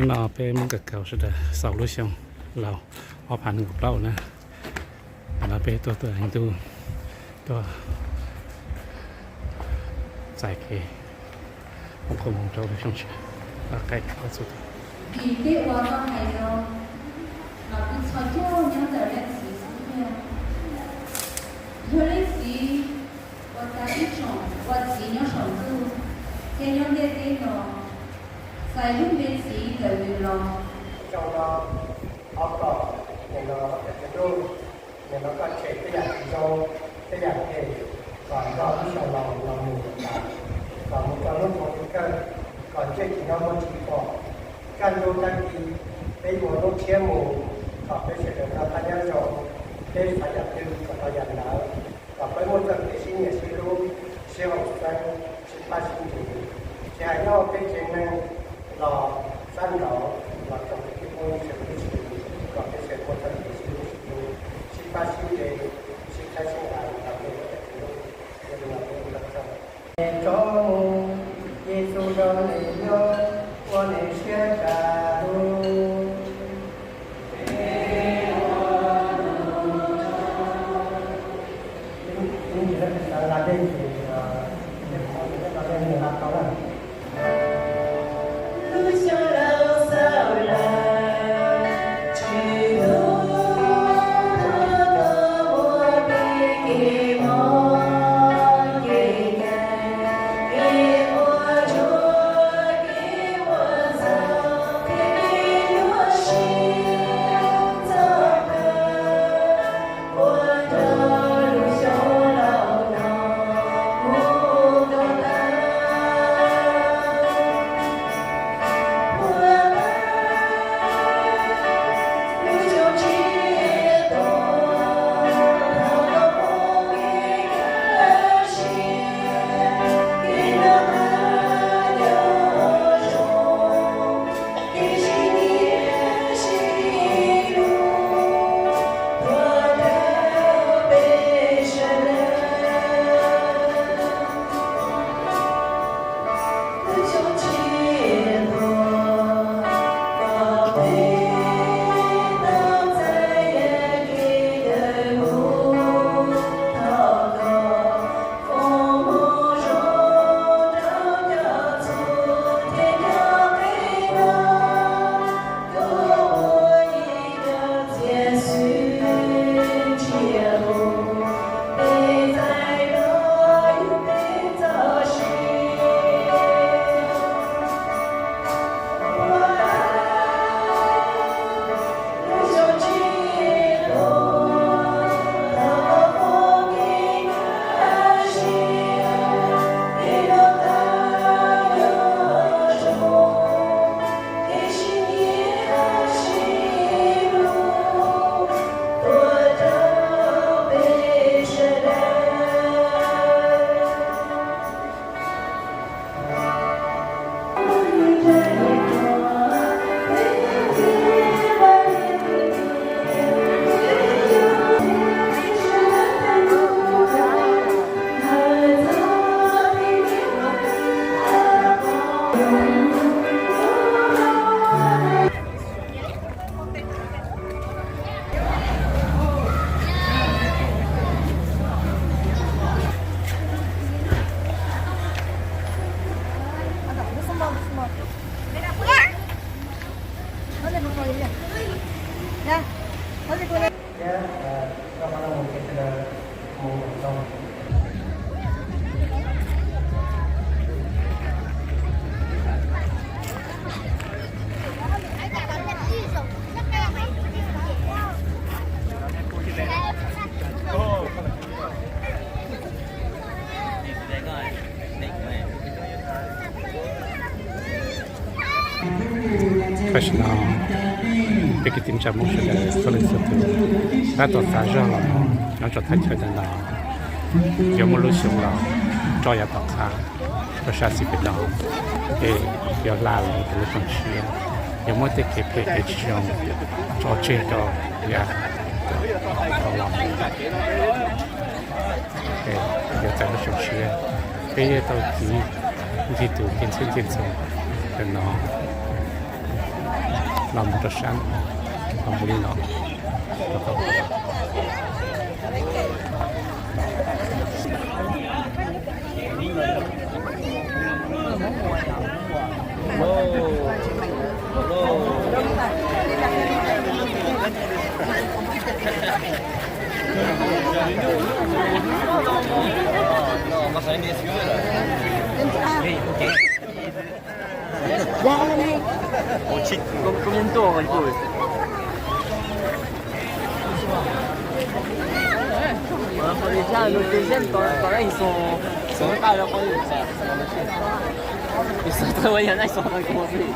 Hnub no peb Hmoob Kawm Kaus sawv daws xaus lub xyoo laus ob phav nees nkaum plaub na. Hnub no peb tuaj tu Ntuj, tuaj txais kev foom koob hmoov rau lub xyoo tshiab. Qaij txhua tus, vim tej uas tau hais no los kuj txhos caug nyob ntawm leej txiv xwb tiag. Yog leej txiv uas tas ib tsoom ua txiv nyob saum ntuj thiab nyob ntiaj teb no, txais lub npe txiv ntawm nws los. Xyoo no, ob kom, nim no Tswv Ntuj, nim no koj tshem tej yam tsis zoo, tej yam phem, kom nrog lub xyoo laus los mus, kom mus rau lub xyoo thib kawg, kom ntsej tsis nyob muag tsis pom. Kaj ntug tag kis peb yuav lub tshiab mus, kom peb sawv daws noj qab nyob zoo, peb xav yam twg kom tau yam ntawd, kom peb muaj txoj kev sib nyiam sib hlub, sib haum xeeb, sib pab sib ntsev. Tsis hais nyob peb tsev neeg los sab nraud los tsoom kwv tij phooj ywg sawv daws tib si, kom peb sawv daws muaj txoj kev sib hlub sib hlub, sib pab sib ntsev, sib txhawb sib nqa los mus rau peb Tswv Ntuj. Yog li no peb ua tsaug. Tsob mus, Yexus nrog nej nyob, ua nej siab tsa lug. Tam sim no peb kwv tij neej tsa Hmoob sawv daws txhua leej txhua tus tab tom tav zog los nyob rau thaj chaw ntawm no, yuav muaj lub xyoo los rau yav tom qab rau sab xis pem no, es yuav hla los mus rau lub xyoo tshiab, yuav muab tej kev phem kev tsis zoo tso tseg rau yav tom los, yuav txais lub xyoo tshiab. Peb yeej tau tiv ncig tus nce ntxhwb nce ntxhoo ntawm no. Los mus rau sab, los mus li no. Combien de temps il faut ? Déjà, le deuxième, quand, quand là, ils sont, ils sont même pas à leur premier. Ils sont très, ouais, il y en a, ils sont en train de commencer.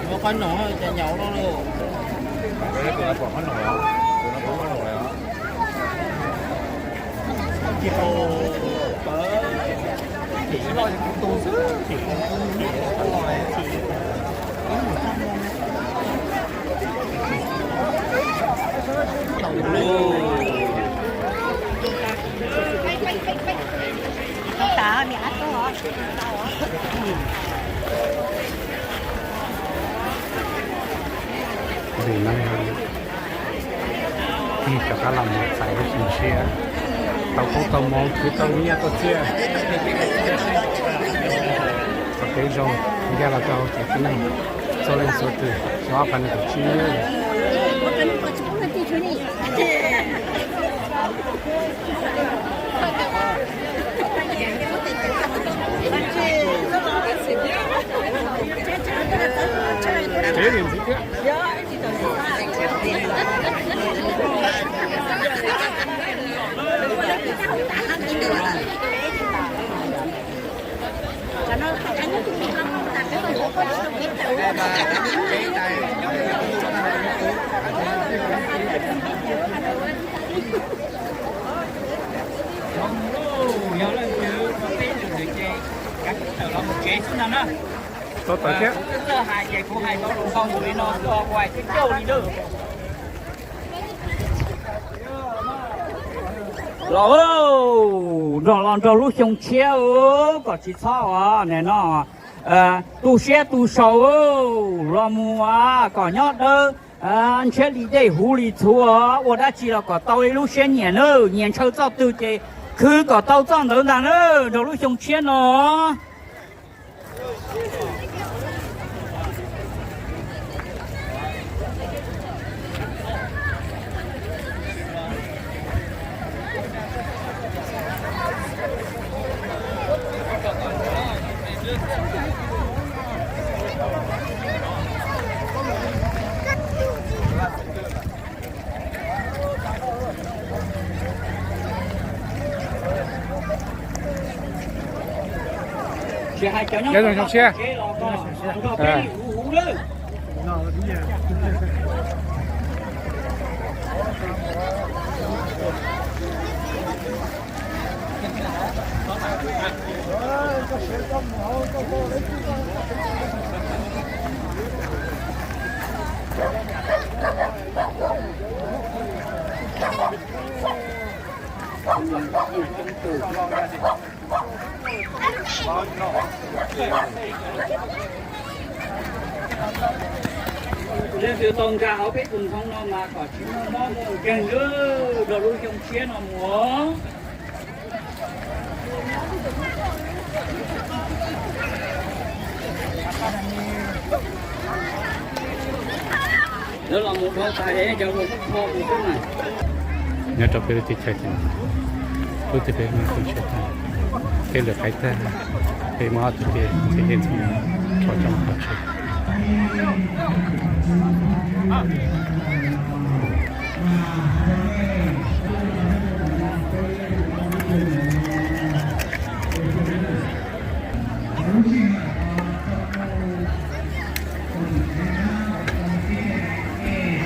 Muab qhob noom ces nyaum no lauj. Vim no tig rov qab los mus txais lub xyoo tshiab, tau koob tau hmoov, khwv tau nyiaj tau txiaj, txoj kev zoo ncaj los rau cov tib neeg txhua leej txhua tus xyoo ob phav nees nkaum tsib nawb. Tau tawm thiab. Kuv txawj hais ces kuv hais tau lus nkaus mus li no kuj ua coob coob li lawm. Los, nrog los nrog lub xyoo tshiab, kom tsis txhob ua nim no tu siab tu sau, los mus kom nyob dawb, ntshiab li dej huv li txhuv, ua dab tsi los kom tau ib lub siab nyiam nawb, nyias ntshaw txoj twg ces khwv kom tau txoj ntawd ntag nawb, nrog lub xyoo tshiab no. Tsis hais cov nyob tom tsev los kom nrog peb li huv huv lawm. Leej twg tau nkag hauv peb tus ntxhoo no mas kom tsis muaj mob muaj nkeeg lawm, rau lub xyoo tshiab no mus. Lawv los mus dhau tas es cov hluas kuj kho tus xwb na. Nyob rau peb lub teb chaws ces Lub twg peb muaj txog tsheb tag, peb lwm qaib tag, peb muab ob tug peb txhia yeej txhia rho coj mus pov tseg.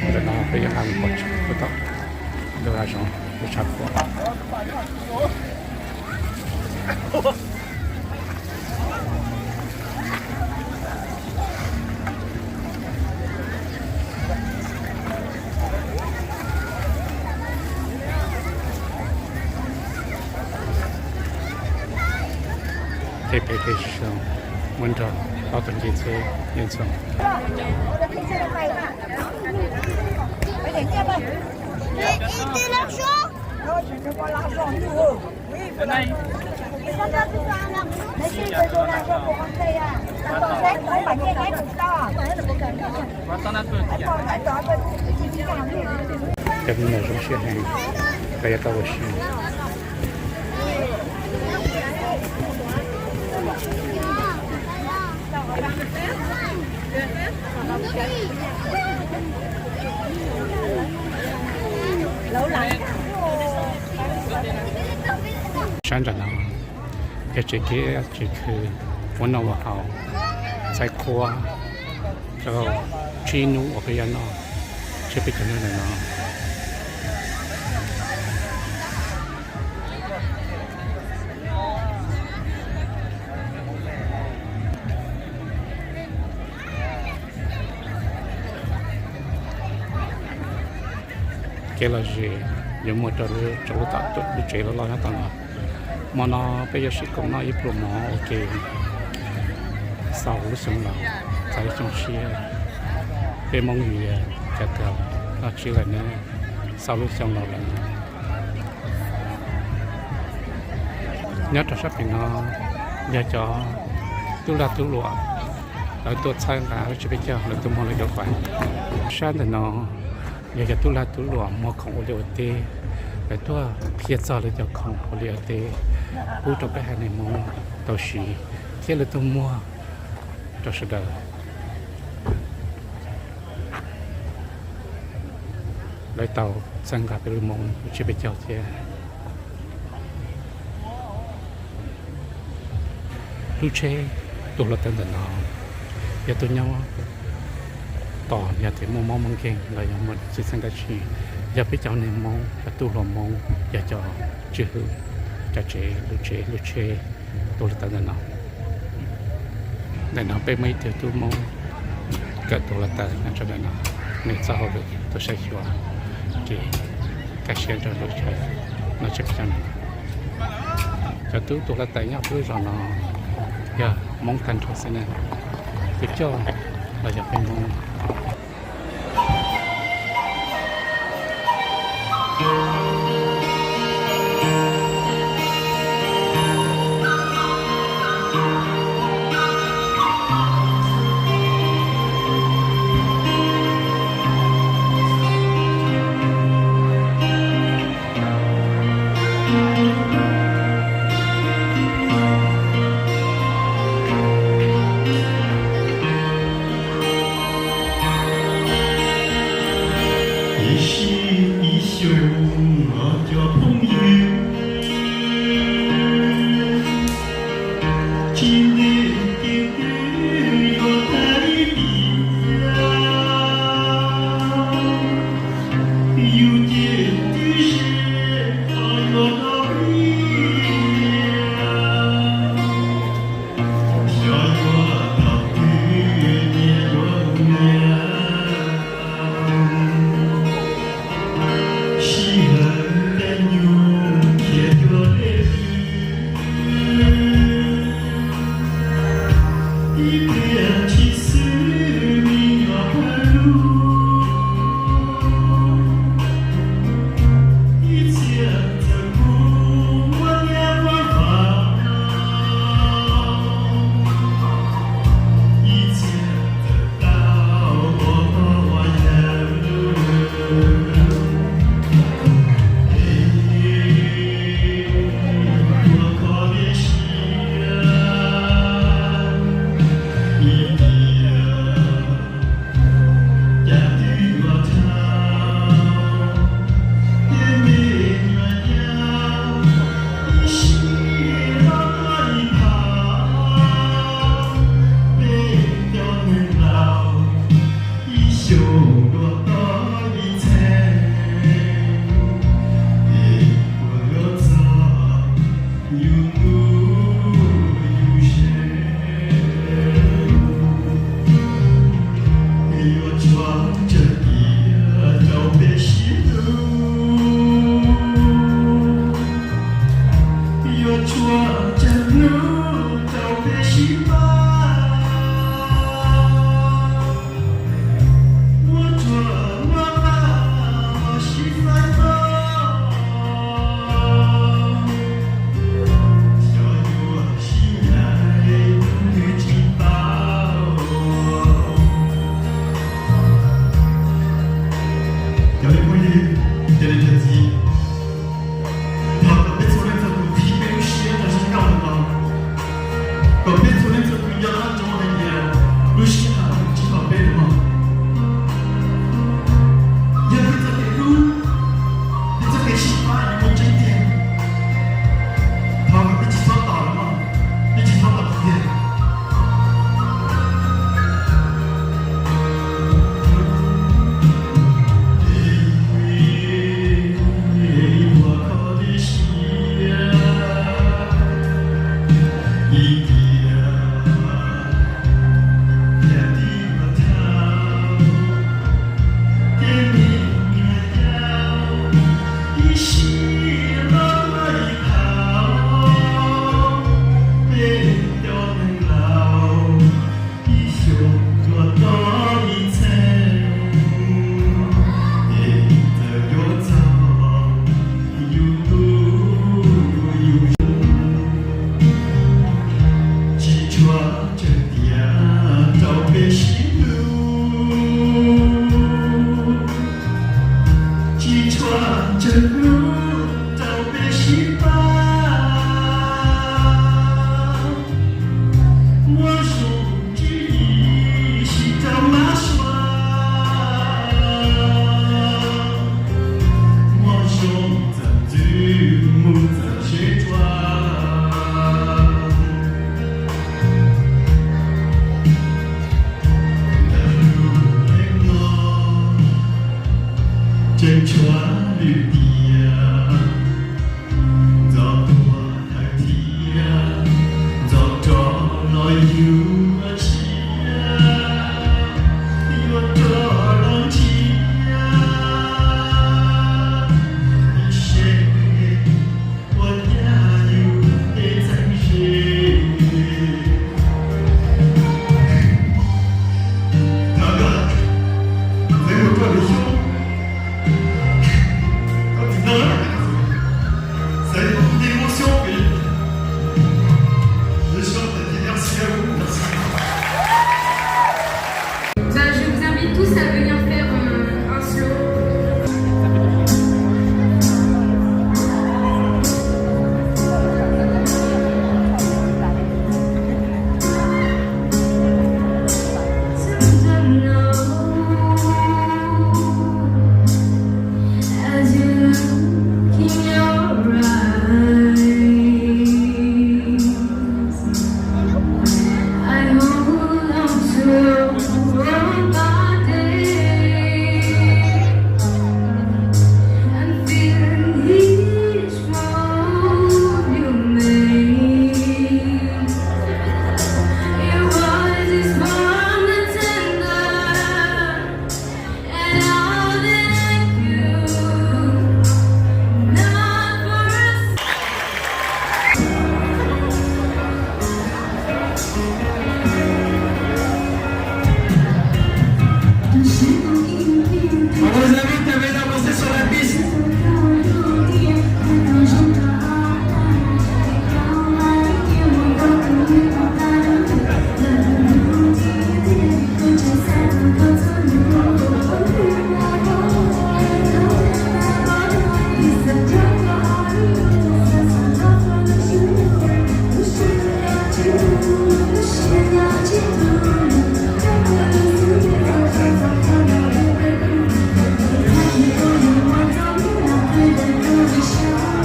Ntawm no peb yuav nqa mus pov tseg puag tom lub hav zoov lub tshav puam. Tej peb tej zoo muab nrog ob tug ncej txheb yeej txhua. Cov me nyuam zoo siab heev, koj yuav tau ua si. Sab nram no yog tsev kiab tsev khw, ua noj ua haus, txhais qhua rau tsib hnub uas peb yuav noj tshiab peb caug hnub ntawm no. Kev lom zem yuav muaj rau lub, rau lub tom lub tsev loj loj nyob tom no. Hmo no peb yuav sib koom noj ib pluag mov ua ke xaus lub xyoo los txais lub xyoo tshiab. Peb Hmoob yuav cov kawg noj tsib lawm ne, xaus lub xyoo laus lawm. Nyob rau sab pem no yog cov tub lag tub luam, lawv tuaj txhawb nqa lub tsiab peb caug, lawv tuaj muag lawv cov quas. Sab ntawm no yog cov tub lag tub luam muag khoom ua liaj ua teb, lawv tuaj qhia txog lawv cov khoom ua liaj ua teb pub rau peb haiv neeg Hmoob tau siv, thiab lawv tuaj muag rau sawv daws. Lawv tau txhawb nqa peb lub Hmoob lub tsiab peb caug thiab. Lub tsheb tuaj hluav taws ntawm no yog tuaj nyob tos yog tias muaj mob muaj nkeeg los yog muaj txhawj xeeb dab tsi, yog peb cov neeg Hmoob, cov tub hluas Hmoob, yog cov tswj hwm cov tsev, lub tsev lub tsheb tuaj hluav taws ntawm no. Ntawm no peb muaj ib tug tub Hmoob kawm tuaj hluav taws nyob rau ntawm no, nws txoj hauj lwm tuaj saib xyuas ces kaj siab rau lub chaw noj tsheb peb caug no. Cov tub tuaj hluav taws nyob peb lub zos no yog Hmoob tag nrho xwb na, peb coj los yog peb Hmoob.